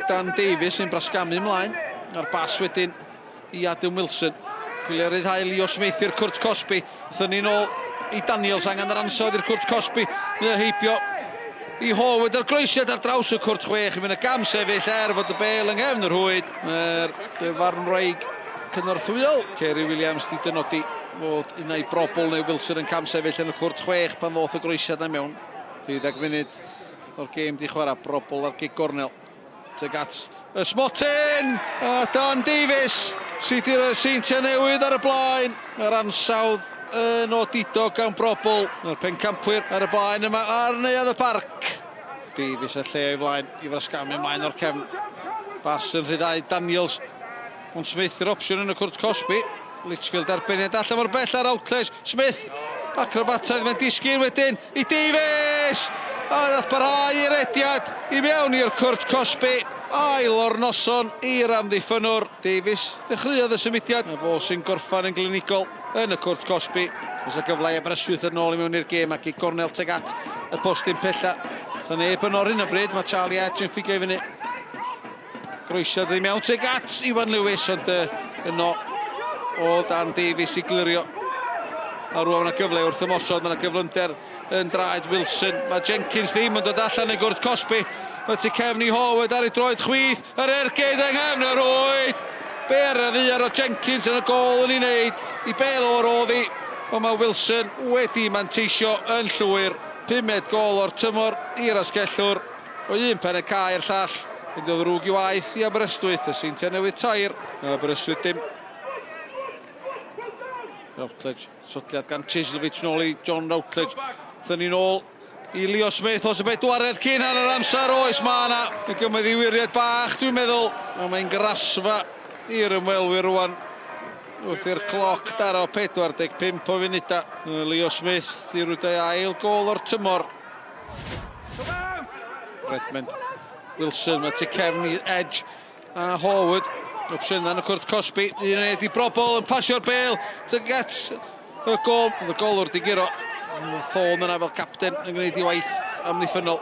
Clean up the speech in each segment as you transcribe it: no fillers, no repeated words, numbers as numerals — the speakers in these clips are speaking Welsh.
Dan Davies sy'n brasgamu ymlaen. A'r bas wedyn i Adam Wilson. Chwilio ryddhau Leo Smith i'r cwrt cosbi. Thynnu nôl i Daniels, angen yr ansawdd i'r cwrt cosbi. Mae o heibio i Howard a'r groesiad ar draws y cwrt chwech i fynd y gam sefyll er fod y bel yng nghefn y rhwyd. Mae'r dyfarnwraig cynorthwyol, Kerry Williams, di dynodi fod unai Brobl neu Wilson yn cam sefyll yn y cwrt chwech pan ddoth y groesiad na mewn. 12 munud o'r gêm di chwarae, Brobl ar gig gornel. Tuag at y smotyn! A Dan Davies sydd wedi rhoi'r Seintiau Newydd ar y blaen. Mae'r ansawdd yn odidog gan Brobl. Mae'r pencampwyr ar y blaen yma ar Neuadd y Parc. Davies a lle o'i flaen i frasgamu ymlaen o'r cefn. Bas yn rhyddhau Daniels. Ond Smith yr opsiwn yn y cwrt cosbi. Litchfield ar beniad allan mor bell ar Routledge. Smith, acrobataidd, mae'n disgyn wedyn i Davies! A nath barhau i'r rediad i mewn i'r cwrt cosbi. Ail o'r noson i'r amddiffynnwr. Davies ddechreuodd y symudiad. A fo sy'n gorffan yn glinigol yn y cwrt cosbi. Oes y gyfle i Aberystwyth yn ôl i mewn i'r gêm ac i gornel teg at y postyn pella. So neb yn o'r hyn o bryd, mae Charlie Edge yn ffigio i fyny. Groesiad i mewn tuag at Iwan Lewis, ond uh, yno o Dan Davies i glirio. A rwan mae yna gyfle wrth ymosod, mae yna gyflymder yn draed Wilson. Mae Jenkins ddim yn dod allan yn gwrth cosbi. Mae tu cefn i Howard ar ei droed chwith, yr ergyd yng nghefn y rwyd. Be ar y ddiar o Jenkins yn y gol yn ei wneud i bel o'r oddi. Ond mae Wilson wedi manteisio yn llwyr. Pumed gol o'r tymor i'r asgellwr. O un pen y cae i'r llall, yn o ddrwg i waeth i Aberystwyth, y Seintiau Newydd tair, Aberystwyth dim. Routledge, sodliad gan Chislovich nôl i John Routledge. Thynnu nôl i Leo Smith os y bedwaredd cyn hanner amser, oes mae yna. Y gymryd i wiriad bach, dwi'n meddwl. A mae'n grasfa i'r ymwelwyr rwan wrth i'r cloc daro 45 o funudau. Leo Smith i rwydau ail gol o'r tymor. Redmond, Wilson, mae tu cefn i Edge a Horwood. Opsiynau yn y cwrt cosbi. Un yn i Brobol yn pasio'r bel to get y gol. Oedd y golwr di guro. Thorne yna fel capten yn gwneud i waith amddiffynnol.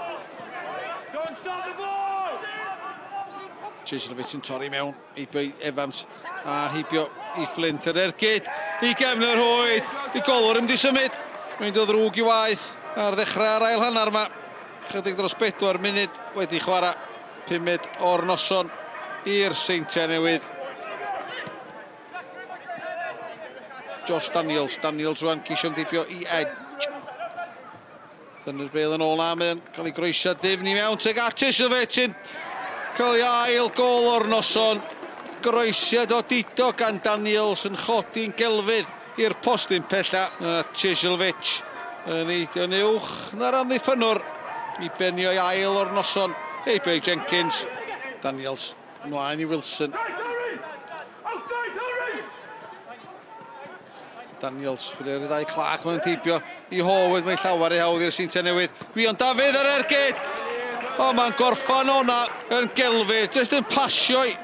Chislovich yn torri mewn. Heibio i Evans a heibio i Flint. Yr ergyd i gefn y rhwyd. I golwr yn mynd i symud. Mae'n dod ddrwg i waith ar ddechrau ar ail hanner yma. Chydig dros bedwar munud wedi chwarae. Pumed o'r noson i'r Seintiau Newydd. Josh Daniels. Daniels rwan ceisio ymdeibio i Edge. Dynnu'r bel yn ôl na, mae'n cael ei groesio ddifn i mewn tuag at Isilfetyn. Cael ei ail gol o'r noson. Groesiad o Dito gan Daniels yn chodi'n gelfydd i'r postyn pella. A Ciesilewicz yn eidio'n uwch na'r amddiffynnwr i benio ei ail o'r noson. Heibio i Jenkins. Daniels ymlaen i Wilson. Daniels, chwilio i'r ddau Clark, mae'n teipio i Howard, mae'n llawer ei hawdd i'r Seintiau Newydd. Gwion Dafydd ar ergyd! O, mae'n gorffan o'na yn gelfydd, jyst yn pasio i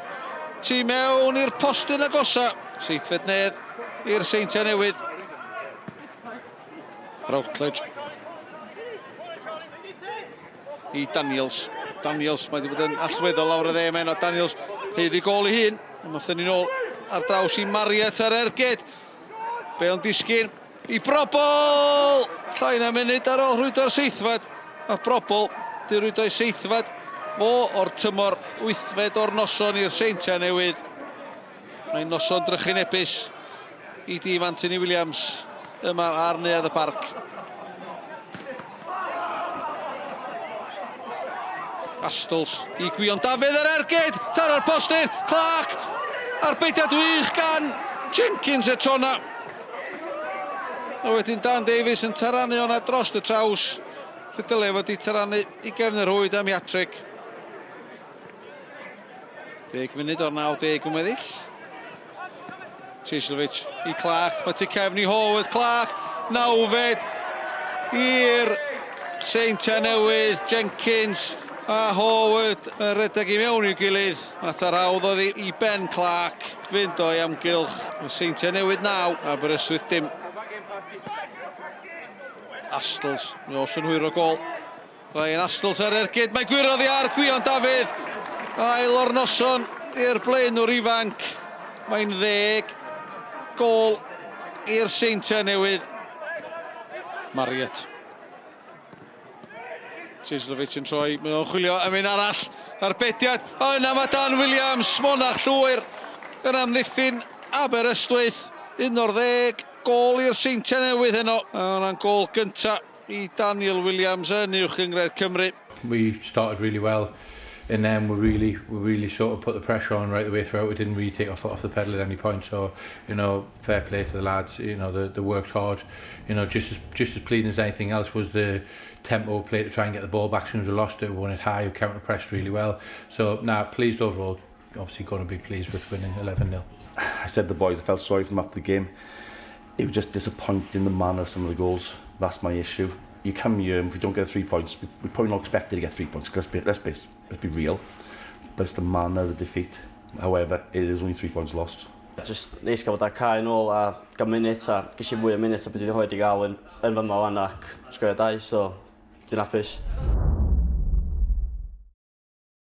tu mewn i'r postyn agosa. Seithfed nedd i'r Seintiau Newydd. Routledge i Daniels. Daniels, mae wedi bod yn allweddol lawr y dde, mae yno Daniels haeddu gol i hun. Ond mae thynnu nôl ar draws i Marriott ar ergyd. Bale yn disgyn i Brobol! Llai na munud ar ôl rhwydo'r seithfed. A Brobol di rwydo'i seithfed fo o'r tymor wythfed o'r noson i'r Seintiau Newydd. Mae'n noson drychinebus i dîm Anthony Williams yma ar Neuadd y Parc. Astles i Gwion Dafydd yr ergyd, taro'r postyn, Clark, arbediad wych gan Jenkins y tro 'na. A wedyn Dan Davies yn taranu o'na dros y traws, lle dyle fod i taranu i gefn y rhwyd am hat-trick. Deg munud o'r 90 yn weddill. Cieslewicz i Clark, mae tu cefn i Howard, Clark, nawfed i'r Seintiau Newydd, Jenkins a Howard yn rhedeg i mewn i'w gilydd. Mater hawdd oedd i Ben Clark fynd o'i amgylch. Y Seintiau Newydd 9, Aberystwyth dim. Astles, mi oes yn hwyr o gol. Ryan Astles ar ergyd, mae gwyrodd i ar Gwion Dafydd. Ail o'r noson i'r blaenwr ifanc. Mae'n ddeg gôl i'r Seintiau Newydd. Marriott. Chislovich yn troi, mae o'n chwilio am un arall. Arbediad, o yna mae Dan Williams, Monach llwyr yn amddiffyn Aberystwyth. 11 gôl i'r Seintiau Newydd heno. A hwnna'n gôl gynta i Daniel Williams yn Uwch Gynghrair Cymru. We started really well and then we really sort of put the pressure on right the way throughout. We didn't really take our foot off the pedal at any point. So fair play to the lads. They worked hard. Just as pleasing as anything else was the tempo play to try and get the ball back as soon as we lost it. We won it high, we counter pressed really well. So, nah, pleased overall. Obviously going to be pleased with winning 11-0. I said to the boys, I felt sorry for them after the game. It was just disappointing, the manner of some of the goals. That's my issue. You come here and if we don't get 3 points, we're probably not expected to get 3 points. Let's be real. But it's the manner of the defeat. However, it is only 3 points lost. Just neis gael bod ar cae nôl a gael munud a ges i fwy o munud a beth dwi'n wedi gael yn fama wan ac sgorio dau, so dwi'n hapus.